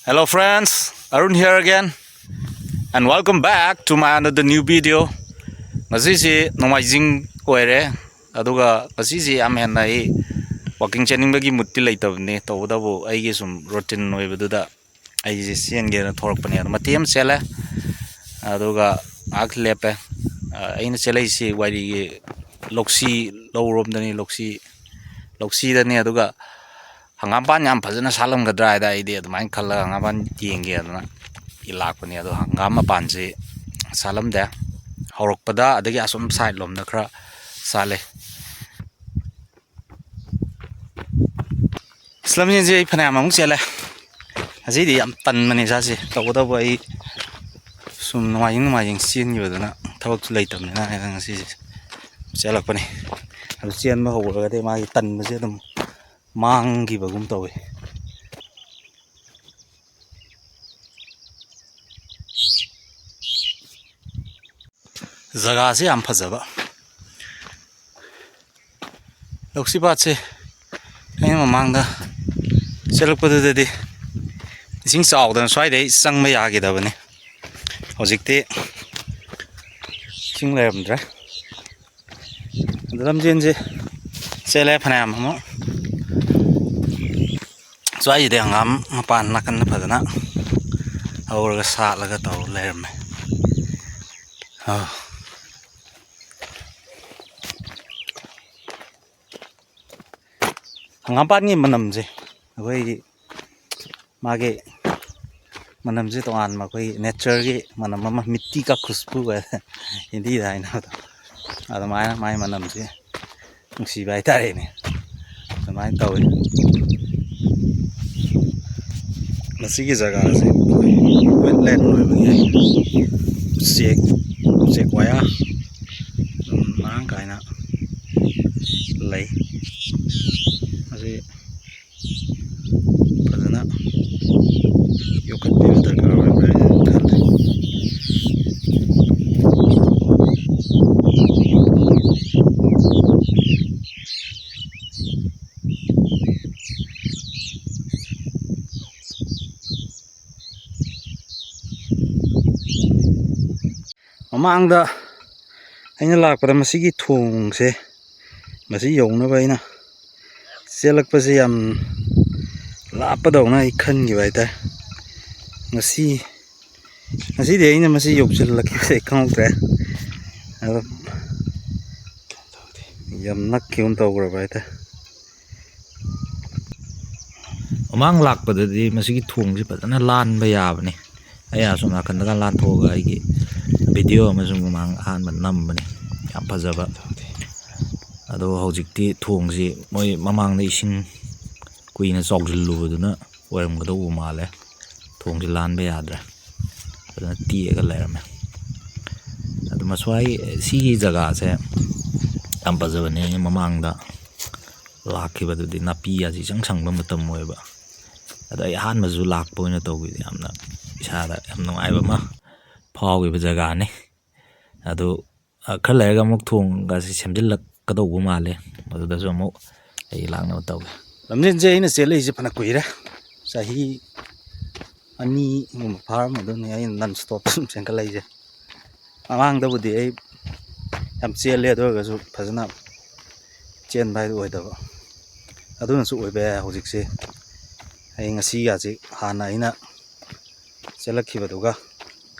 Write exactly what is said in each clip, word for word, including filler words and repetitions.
Hello friends, Arun here again and welcome back to my another new video. ꯉꯁꯤꯁꯤ ꯅꯣꯡꯃꯥꯏꯖꯤꯡ ꯑꯣꯏꯔꯦ, ꯑꯗꯨꯒ ꯉꯁꯤꯁꯤ ꯌꯥꯝ ꯍꯦꯟꯅ ꯑꯩ ꯋꯥꯛꯀꯤꯡ ꯆꯦꯟꯅꯤꯡꯕꯒꯤ ꯃꯨꯠꯇꯤ ꯂꯩꯇꯕꯅꯤ, ꯇꯧꯕꯇꯕꯨ ꯑꯩꯒꯤ ꯁꯨꯝ ꯔꯨꯇꯤꯟ ꯑꯣꯏꯕꯗꯨꯗ ꯑꯩꯁꯦ ꯆꯦꯟꯒꯦꯅ ꯊꯣꯛꯂꯛꯄꯅꯦ꯫ ꯑꯗꯣ ꯃꯇꯦꯛ ꯑꯃ ꯆꯦꯜꯂꯦ, ꯑꯗꯨꯒ ꯉꯥꯏꯍꯥꯛ ꯂꯦꯞꯄꯦ꯫ ꯑ, ꯑꯩꯅ ꯆꯦꯜꯂꯛꯏꯁꯤ ꯋꯥꯏꯔꯤꯒꯤ ꯂꯧꯁꯤ ꯂꯧꯔꯣꯝꯗꯅꯤ, ꯂꯧꯁꯤ, ꯂꯧꯁꯤꯗꯅꯤ꯫ ꯑꯗꯨꯒ ꯍꯪꯒꯥꯝꯄꯥꯟ ꯌꯥꯝ ꯐꯖꯅ ꯁꯥꯠꯂꯝꯒꯗ꯭ꯔꯥ ꯍꯥꯏꯗ ꯑꯩꯗꯤ ꯑꯗꯨꯃꯥꯏꯅ ꯈꯜꯂꯒ ꯍꯪꯒꯥꯝꯄꯥꯟ ꯌꯦꯡꯒꯦꯗꯅ ꯂꯥꯛꯄꯅꯦ꯫ ꯑꯗꯣ ꯍꯪꯒꯥꯝ ꯃꯄꯥꯟꯁꯤ ꯁꯥꯠꯂꯝꯗꯦ꯫ ꯍꯧꯔꯛꯄꯗ ꯑꯗꯒꯤ ꯑꯁꯣꯝ ꯁꯥꯏꯠ ꯂꯣꯝꯗ ꯈꯔ ꯁꯥꯠꯂꯦ꯫ ꯑꯁ, ꯂꯝꯖꯦꯟꯁꯦ ꯑꯩ ꯐꯅꯌꯥꯝ ꯑꯃꯨꯛ ꯆꯦꯜꯂꯦ꯫ ꯉꯁꯤꯗꯤ ꯌꯥꯝ ꯇꯟꯕꯅꯦ ꯏꯁꯥꯁꯦ꯫ ꯇꯧꯕꯇꯕꯨ ꯑꯩ ꯁꯨꯝ ꯅꯣꯡꯃꯥꯏꯖꯤꯡ ꯅꯣꯡꯃꯥꯏꯖꯤꯡ ꯆꯦꯟꯈꯤꯕꯗꯨꯅ ꯊꯕꯛꯁꯨ ꯂꯩꯇꯕꯅꯤꯅ ꯍꯥꯏꯅ ꯉꯁꯤꯁꯦ ꯆꯦꯜꯂꯛꯄꯅꯤ꯫ ꯑꯗꯨ ꯆꯦꯟꯕ ꯍꯧꯈ꯭ꯔꯒꯗꯤ ꯃꯥꯒꯤ ꯇꯟꯕꯁꯦ ꯑꯗꯨꯝ ꯃꯥꯡꯈꯤꯕꯒꯨꯝ ꯇꯧꯋꯤ꯫ ꯖꯒꯥꯁꯦ ꯌꯥꯝ ꯐꯖꯕ꯫ ꯂꯧꯁꯤ ꯄꯥꯠꯁꯦ ꯑꯩꯅ ꯃꯃꯥꯡꯗ ꯆꯠꯂꯛꯄꯗꯨꯗꯗꯤ ꯏꯁꯤꯡ ꯆꯥꯎꯗꯅ ꯁ꯭ꯋꯥꯏꯗꯩ ꯆꯪꯕ ꯌꯥꯈꯤꯗꯕꯅꯤ꯫ ꯍꯧꯖꯤꯛꯇꯤ ꯏꯁꯤꯡ ꯂꯩꯔꯝꯗ꯭ꯔꯦ꯫ ꯑꯗꯣ ꯂꯝꯖꯦꯟꯁꯦ ꯆꯦꯜꯂꯦ ꯐꯅꯌꯥꯝ ꯑꯃ꯫ ꯁ꯭ꯋꯥꯏꯁꯤꯗꯤ ꯍꯪꯒꯥꯝ ꯃꯄꯥꯟ ꯅꯥꯀꯟꯗ ꯐꯖꯅ ꯍꯧꯔꯒ ꯁꯥꯠꯂꯒ ꯇꯧꯔ ꯂꯩꯔꯝꯃꯦ꯫ ꯑꯥ꯫ ꯍꯪꯒꯥꯝꯄꯥꯟꯒꯤ ꯃꯅꯝꯁꯦ ꯑꯩꯈꯣꯏꯒꯤ ꯃꯥꯒꯤ ꯃꯅꯝꯁꯦ ꯇꯣꯉꯥꯟꯕ, ꯑꯩꯈꯣꯏꯒꯤ ꯅꯦꯆꯔꯒꯤ ꯃꯅꯝ ꯑꯃ, ꯃꯤꯠꯇꯤ ꯀꯥ ꯈꯨꯁꯄꯨ ꯍꯥꯏ, ꯍꯤꯟꯗꯤꯗ ꯍꯥꯏꯅꯕꯗꯣ, ꯑꯗꯨꯃꯥꯏꯅ ꯃꯥꯒꯤ ꯃꯅꯝꯁꯦ ꯅꯨꯡꯁꯤꯕ ꯍꯥꯏꯇꯥꯔꯦꯅꯦ꯫ ꯑꯗꯨꯃꯥꯏꯅ ꯇꯧꯋꯤ꯫ ꯃꯁꯤꯒꯤ ꯖꯒꯥꯁꯦ ꯑꯩꯈꯣꯏ ꯋꯦꯠꯂꯦꯟ ꯑꯣꯏꯕꯒꯤ ꯎꯆꯦꯛ, ꯎꯆꯦꯛ ꯋꯥꯌꯥ ꯑꯗꯨꯝ ꯃꯔꯥꯡ ꯀꯥꯏꯅ ꯂꯩ꯫ ꯃꯁꯤ ꯐꯖꯅ ꯌꯣꯛꯈꯠꯄꯤꯕ ꯗꯔꯀꯥꯔ ꯑꯣꯏꯕ꯭ꯔꯥ ꯍꯥꯏꯅ ꯈꯜꯂꯤ꯫ ꯃꯃꯥꯡꯗ ꯑꯩꯅ ꯂꯥꯛꯄꯗ ꯃꯁꯤꯒꯤ ꯊꯣꯡꯁꯦ, ꯃꯁꯤ ꯌꯧꯅꯕ ꯑꯩꯅ ꯆꯦꯜꯂꯛꯄꯁꯦ ꯌꯥꯝ ꯂꯥꯞꯄꯗꯧꯅ ꯑꯩ ꯈꯟꯈꯤꯕ ꯍꯥꯏꯇꯥꯔꯦ꯫ ꯉꯁꯤ, ꯉꯁꯤꯗꯤ ꯑꯩꯅ ꯃꯁꯤ ꯌꯧꯁꯤꯜꯂꯛꯈꯤꯕꯁꯦ ꯑꯩ ꯈꯪꯍꯧꯗ꯭ꯔꯦ꯫ ꯑꯗꯣ ꯌꯥꯝ ꯅꯛꯈꯤꯒꯨꯝ ꯇꯧꯈ꯭ꯔꯕ ꯍꯥꯏꯇꯥꯔꯦ꯫ ꯃꯃꯥꯡ ꯂꯥꯛꯄꯗꯗꯤ ꯃꯁꯤꯒꯤ ꯊꯣꯡꯁꯤ ꯐꯖꯅ ꯂꯥꯟꯕ ꯌꯥꯕꯅꯤ꯫ ꯑꯩ ꯑꯁꯣꯝ ꯅꯥꯀꯟꯗꯒ ꯂꯥꯟꯊꯣꯛꯑꯒ ꯑꯩꯒꯤ ꯚꯤꯗꯤꯑꯣ ꯑꯃꯁꯨ ꯃꯃꯥꯡ ꯑꯍꯥꯟꯕ ꯅꯝꯕꯅꯤ, ꯌꯥꯝ ꯐꯖꯕ꯫ ꯑꯗꯣ ꯍꯧꯖꯤꯛꯇꯤ ꯊꯣꯡꯁꯤ ꯃꯣꯏ ꯃꯃꯥꯡꯗ ꯏꯁꯤꯡ ꯀꯨꯏꯅ ꯆꯥꯎꯁꯤꯜꯂꯨꯕꯗꯨꯅ ꯑꯣꯏꯔꯝꯒꯗꯧꯕ ꯃꯥꯜꯂꯦ꯫ ꯊꯣꯡꯁꯤ ꯂꯥꯟꯕ ꯌꯥꯗ꯭ꯔꯦ, ꯐꯖꯅ ꯇꯦꯛꯑꯒ ꯂꯩꯔꯝꯃꯦ꯫ ꯑꯗꯨ ꯃꯁ꯭ꯋꯥꯏ ꯁꯤꯒꯤ ꯖꯒꯥꯁꯦ ꯌꯥꯝ ꯐꯖꯕꯅꯦ꯫ ꯑꯩꯅ ꯃꯃꯥꯡꯗ ꯂꯥꯛꯈꯤꯕꯗꯨꯗꯤ ꯅꯥꯄꯤ ꯑꯁꯤ ꯏꯆꯪ ꯁꯪꯕ ꯃꯇꯝ ꯑꯣꯏꯕ꯫ ꯑꯗ ꯑꯩ ꯑꯍꯥꯟꯕꯁꯨ ꯂꯥꯛꯄ ꯑꯣꯏꯅ ꯇꯧꯕꯤꯗ ꯌꯥꯝꯅ ꯏꯁꯥꯗ ꯌꯥꯝ ꯅꯨꯡꯉꯥꯏꯕ ꯑꯃ ꯐꯥꯎꯈꯤꯕ ꯖꯒꯥꯅꯤ꯫ ꯑꯗꯨ, ꯑ, ꯈꯔ ꯂꯩꯔꯒ ꯑꯃꯨꯛ ꯊꯣꯡꯒꯁꯤ ꯁꯦꯝꯖꯤꯜꯂꯛꯀꯗꯧꯕ ꯃꯥꯜꯂꯦ꯫ ꯑꯗꯨꯗꯁꯨ ꯑꯃꯨꯛ ꯑꯩ ꯂꯥꯛꯅꯕ ꯇꯧꯒꯦ꯫ ꯂꯝꯖꯦꯟꯁꯦ ꯑꯩꯅ ꯆꯦꯜꯂꯛꯏꯁꯦ ꯐꯅ ꯀꯨꯏꯔꯦ, ꯆꯍꯤ ꯑꯅꯤꯒꯨꯝꯕ ꯐꯥꯔꯝꯃꯗꯣꯏꯅꯤ ꯑꯩꯅ ꯅꯟ ꯁ꯭ꯇꯣꯞ ꯁꯨꯝ ꯆꯦꯟꯈꯠꯂꯛꯏꯁꯦ꯫ ꯃꯃꯥꯡꯗꯕꯨꯗꯤ ꯑꯩ ꯌꯥꯝ ꯆꯦꯜꯂꯦ, ꯑꯗꯨ ꯑꯣꯏꯔꯒꯁꯨ ꯐꯖꯅ ꯆꯦꯟꯕ ꯍꯥꯏꯗꯨ ꯑꯣꯏꯗꯕ꯫ ꯑꯗꯨꯅꯁꯨ ꯑꯣꯏꯕ ꯌꯥꯏ ꯍꯧꯖꯤꯛꯁꯦ ꯑꯩ ꯉꯁꯤꯒꯁꯤ ꯍꯥꯟꯅ ꯑꯩꯅ ꯆꯦꯜꯂꯛꯈꯤꯕꯗꯨꯒ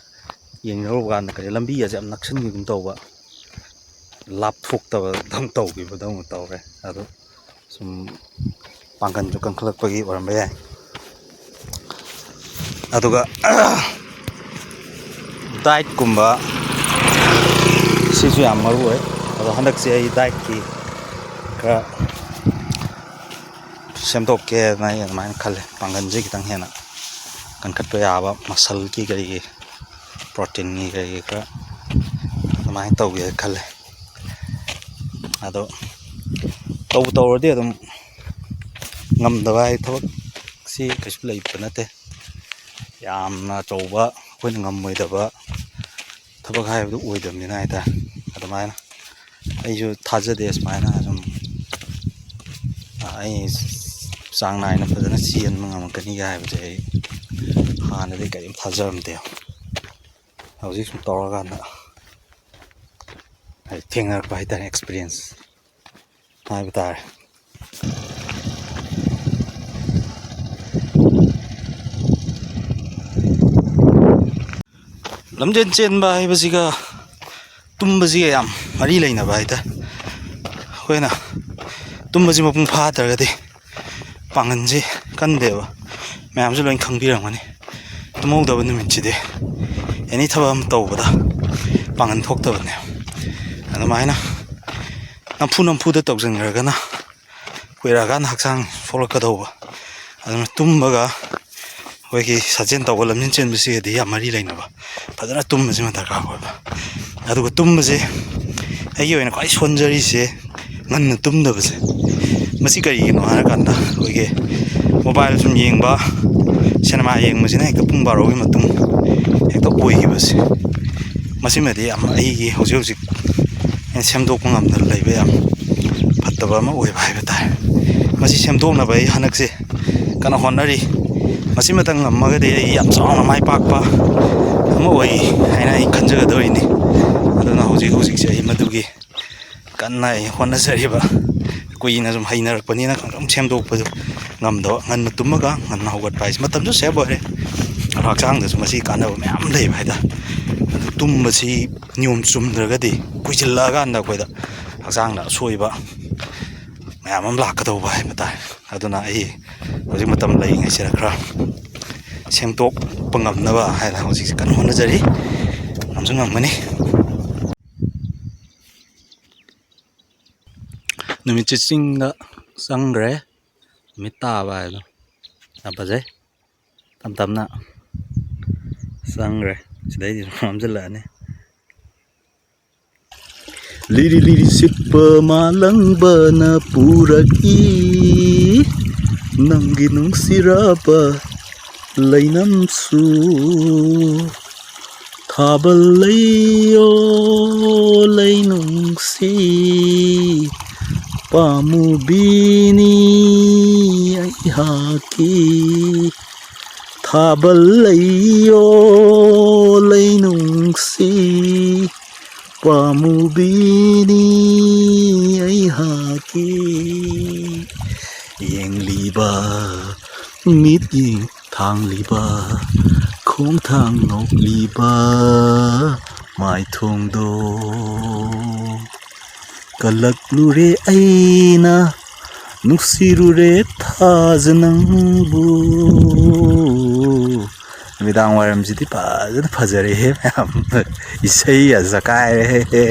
ꯌꯦꯡꯅꯔꯨꯕ ꯀꯥꯟꯗ ꯀꯔꯤ ꯂꯝꯕꯤ ꯑꯁꯦ ꯌꯥꯝ ꯅꯛꯁꯤꯟꯈꯤꯒꯨꯝ ꯇꯧꯕ, ꯂꯥꯞꯊꯣꯛꯇꯕꯗꯧ ꯇꯧꯈꯤꯕꯗꯧꯅ ꯇꯧꯔꯦ꯫ ꯑꯗꯣ ꯁꯨꯝ ꯄꯥꯡꯒꯜꯁꯨ ꯀꯟꯈꯠꯂꯛꯄꯒꯤ ꯑꯣꯏꯔꯝꯕ ꯌꯥꯏ꯫ ꯑꯗꯨꯒ ꯗꯥꯏꯠꯀꯨꯝꯕ ꯁꯤꯁꯨ ꯌꯥꯝ ꯃꯔꯨ ꯑꯣꯏ꯫ ꯑꯗꯣ ꯍꯟꯗꯛꯁꯦ ꯑꯩ ꯗꯥꯏꯠꯀꯤ ꯈꯔ ꯁꯦꯝꯗꯣꯛꯀꯦꯅ ꯑꯩ ꯑꯗꯨꯃꯥꯏꯅ ꯈꯜꯂꯦ꯫ ꯄꯥꯡꯒꯜꯁꯦ ꯈꯤꯇꯪ ꯍꯦꯟꯅ ꯀꯟꯈꯠꯄ ꯌꯥꯕ, ꯃꯁꯜꯒꯤ ꯀꯔꯤꯒꯤ, ꯄ꯭ꯔꯣꯇꯤꯟꯒꯤ ꯀꯔꯤꯒꯤ ꯈꯔ ꯑꯗꯨꯃꯥꯏꯅ ꯇꯧꯒꯦ ꯈꯜꯂꯦ꯫ ꯑꯗꯣ ꯇꯧꯕꯨ ꯇꯧꯔꯗꯤ ꯑꯗꯨꯝ ꯉꯝꯗꯕ ꯍꯥꯏ ꯊꯕꯛꯁꯤ ꯀꯩꯁꯨ ꯂꯩꯕ ꯅꯠꯇꯦ꯫ ꯌꯥꯝꯅ ꯑꯆꯧꯕ ꯑꯩꯈꯣꯏꯅ ꯉꯝꯃꯣꯏꯗꯕ ꯊꯕꯛ ꯍꯥꯏꯕꯗꯨ ꯑꯣꯏꯗꯕꯅꯤꯅ ꯍꯥꯏꯇꯥꯔꯦ꯫ ꯑꯗꯨꯃꯥꯏꯅ ꯑꯩꯁꯨ ꯊꯥꯖꯗꯦ ꯁꯨꯃꯥꯏꯅ ꯁꯨꯝ, ꯑ, ꯑꯩ ꯆꯥꯡ ꯅꯥꯏꯅ ꯐꯖꯅ ꯆꯦꯟꯕ ꯉꯝꯃꯛꯀꯅꯤꯒ ꯍꯥꯏꯕꯁꯦ ꯑꯩ ꯍꯥꯟꯅꯗꯤ ꯀꯔꯤꯝ ꯊꯥꯖꯔꯝꯗꯦ꯫ ꯍꯧꯖꯤꯛ ꯁꯨꯝ ꯇꯧꯔꯀꯥꯟꯗ ꯍꯥꯏꯗꯤ ꯊꯦꯡꯅꯔꯛꯄ ꯍꯥꯏꯇꯥꯔꯦ, ꯑꯦꯛꯁꯄꯤꯔꯤꯌꯦꯟꯁ ꯍꯥꯏꯕ ꯇꯥꯔꯦ꯫ ꯂꯝꯖꯦꯟ ꯆꯦꯟꯕ ꯍꯥꯏꯕꯁꯤꯒ ꯇꯨꯝꯕꯁꯤꯒ ꯌꯥꯝ ꯃꯔꯤ ꯂꯩꯅꯕ ꯍꯥꯏꯇꯥꯔꯦ꯫ ꯑꯩꯈꯣꯏꯅ ꯇꯨꯝꯕꯁꯤ ꯃꯄꯨꯡ ꯐꯥꯗ꯭ꯔꯒꯗꯤ ꯄꯥꯡꯒꯜꯁꯤ ꯀꯟꯗꯦꯕ꯫ ꯃꯌꯥꯝꯁꯨ ꯂꯣꯏ ꯈꯪꯕꯤꯔꯝꯒꯅꯤ, ꯇꯨꯝꯍꯧꯗꯕ ꯅꯨꯃꯤꯠꯁꯤꯗꯤ ꯑꯦꯅꯤ ꯊꯕꯛ ꯑꯃ ꯇꯧꯕꯗ ꯄꯥꯡꯒꯜ ꯊꯣꯛꯇꯕꯅꯦ꯫ ꯑꯗꯨꯃꯥꯏꯅ ꯅꯝꯐꯨ ꯅꯝꯐꯨꯗ ꯇꯧꯁꯤꯟꯈ꯭ꯔꯒꯅ ꯀꯨꯏꯔꯛꯑꯀꯥꯟꯗ ꯍꯛꯆꯥꯡ ꯁꯣꯛꯂꯛꯀꯗꯧꯕ꯫ ꯑꯗꯨꯅ ꯇꯨꯝꯕꯒ ꯑꯩꯈꯣꯏꯒꯤ ꯁꯥꯖꯦꯜ ꯇꯧꯕ, ꯂꯝꯖꯦꯟ ꯆꯦꯟꯕꯁꯤꯒꯗꯤ ꯌꯥꯝ ꯃꯔꯤ ꯂꯩꯅꯕ, ꯐꯖꯅ ꯇꯨꯝꯕꯁꯤꯃ ꯗꯔꯀꯥꯔ ꯑꯣꯏꯕ꯫ ꯑꯗꯨꯒ ꯇꯨꯝꯕꯁꯦ ꯑꯩꯒꯤ ꯑꯣꯏꯅ ꯈ꯭ꯋꯥꯏ ꯁꯣꯟꯖꯔꯤꯁꯦ ꯉꯟꯅ ꯇꯨꯝꯗꯕꯁꯦ꯫ ꯃꯁꯤ ꯀꯔꯤꯒꯤꯅꯣ ꯍꯥꯏꯔꯀꯥꯟꯗ, ꯑꯩꯈꯣꯏꯒꯤ ꯃꯣꯕꯥꯏꯜ ꯁꯨꯝ ꯌꯦꯡꯕ, ꯁꯤꯅꯦꯃꯥ ꯌꯦꯡꯕꯁꯤꯅ ꯍꯦꯛꯇ ꯄꯨꯡ ꯕꯥꯔꯣꯒꯤ ꯃꯇꯨꯡ ꯍꯦꯛꯇ ꯑꯣꯏꯈꯤꯕꯁꯦ, ꯃꯁꯤꯃꯗꯤ ꯌꯥꯝ ꯑꯩꯒꯤ ꯍꯧꯖꯤꯛ ꯍꯧꯖꯤꯛ ꯑꯩꯅ ꯁꯦꯝꯗꯣꯛꯄ ꯉꯝꯗꯅ ꯂꯩꯕ ꯌꯥꯝ ꯐꯠꯇꯕ ꯑꯃ ꯑꯣꯏꯕ ꯍꯥꯏꯕ ꯇꯥꯔꯦ꯫ ꯃꯁꯤ ꯁꯦꯝꯗꯣꯛꯅꯕ ꯑꯩ ꯍꯟꯗꯛꯁꯦ ꯀꯟꯅ ꯍꯣꯠꯅꯔꯤ꯫ ꯃꯁꯤꯃꯇꯪ ꯉꯝꯃꯒꯗꯤ ꯑꯩ ꯌꯥꯝ ꯆꯥꯎꯅ ꯃꯥꯏ ꯄꯥꯛꯄ ꯑꯃ ꯑꯣꯏ ꯍꯥꯏꯅ ꯑꯩ ꯈꯟꯖꯒꯗꯧꯔꯤꯅꯤ꯫ ꯑꯗꯨꯅ ꯍꯧꯖꯤꯛ ꯍꯧꯖꯤꯛꯁꯦ ꯑꯩ ꯃꯗꯨꯒꯤ ꯀꯟꯅ ꯑꯩ ꯍꯣꯠꯅꯖꯔꯤꯕ꯫ ꯀꯨꯏꯅ ꯁꯨꯝ ꯍꯩꯅꯔꯛꯄꯅꯤꯅ ꯈꯪꯁꯨꯝ ꯁꯦꯝꯗꯣꯛꯄꯗꯨ ꯉꯝꯗꯕ꯫ ꯉꯟꯅ ꯇꯨꯝꯃꯒ ꯉꯟꯅ ꯍꯧꯒꯠꯄ ꯍꯥꯏꯁꯦ ꯃꯇꯝꯁꯨ ꯁꯦꯞ ꯑꯣꯏꯔꯦ, ꯑꯗꯣ ꯍꯛꯆꯥꯡꯗꯁꯨ ꯃꯁꯤ ꯀꯥꯟꯅꯕ ꯃꯌꯥꯝ ꯂꯩꯕ ꯍꯥꯏꯇꯥꯔꯦ꯫ ꯑꯗꯨ ꯇꯨꯝꯕꯁꯤ ꯅꯤꯌꯣꯝ ꯆꯨꯝꯗ꯭ꯔꯒꯗꯤ ꯀꯨꯏꯁꯤꯜꯂꯛꯑꯀꯥꯟꯗ ꯑꯩꯈꯣꯏꯗ ꯍꯛꯆꯥꯡꯗ ꯑꯁꯣꯏꯕ ꯃꯌꯥꯝ ꯑꯃ ꯂꯥꯛꯀꯗꯧꯕ ꯍꯥꯏꯕ ꯇꯥꯔꯦ꯫ ꯑꯗꯨꯅ ꯑꯩ ꯍꯧꯖꯤꯛ ꯃꯇꯝ ꯂꯩꯔꯤꯉꯩꯁꯤꯗ ꯈꯔ ꯁꯦꯝꯗꯣꯛꯄ ꯉꯝꯅꯕ ꯍꯥꯏꯅ ꯍꯧꯖꯤꯛꯁꯦ ꯀꯟꯅ ꯍꯣꯠꯅꯖꯔꯤ꯫ ꯉꯝꯁꯨ ꯉꯝꯒꯅꯤ꯫ ꯅꯨꯃꯤꯠꯁꯦ ꯆꯤꯡꯗ ꯆꯪꯈ꯭ꯔꯦ꯫ ꯅꯨꯃꯤꯠ ꯇꯥꯕ ꯍꯥꯏꯗꯣ ꯌꯥꯝ ꯐꯖꯩ꯫ ꯇꯞ ꯇꯞꯅ ꯆꯪꯈ꯭ꯔꯦ꯫ ꯁꯤꯗꯩꯗꯤ ꯁꯨꯝ ꯃꯝꯁꯤꯜꯂꯛꯑꯅꯤ꯫ ꯂꯤꯔꯤ ꯂꯤꯔꯤ ꯁꯤꯠꯄ ꯃꯥꯂꯪꯕꯅ ꯄꯨꯔꯛꯏ ꯅꯪꯒꯤ ꯅꯨꯡꯁꯤꯔꯕ ꯂꯩꯅꯝꯁꯨ꯫ ꯊꯥꯕꯜ ꯂꯩꯌꯣ ꯂꯩꯅꯨꯡꯁꯤ ꯄꯥꯝꯃꯨꯕꯤꯅꯤ ꯑꯩꯍꯥꯛꯀꯤ꯫ ꯊꯥꯕꯜ ꯂꯩꯌꯣ ꯂꯩꯅꯨꯡꯁꯤ ꯄꯥꯝꯃꯨꯕꯤꯅꯤ ꯑꯩꯍꯥꯛꯀꯤ ꯌꯦꯡꯂꯤꯕ ꯃꯤꯠꯌꯦꯡ ꯊꯥꯡꯂꯤꯕ ꯈꯣꯡꯊꯥꯡ ꯅꯣꯛꯂꯤꯕ ꯃꯥꯏꯊꯣꯡꯗꯣ꯫ ꯀꯜꯂꯛꯂꯨꯔꯦ ꯑꯩꯅ ꯅꯨꯡꯁꯤꯔꯨꯔꯦ ꯊꯥꯖ ꯅꯪꯕꯨ꯫ ꯅꯨꯃꯤꯗꯥꯡ ꯋꯥꯏꯔꯝꯁꯤꯗꯤ ꯐꯖꯅ ꯐꯖꯔꯦꯍꯦ ꯃꯌꯥꯝ꯫ ꯏꯁꯩ ꯑꯁꯥꯀꯥꯏꯔꯦꯍꯦ꯫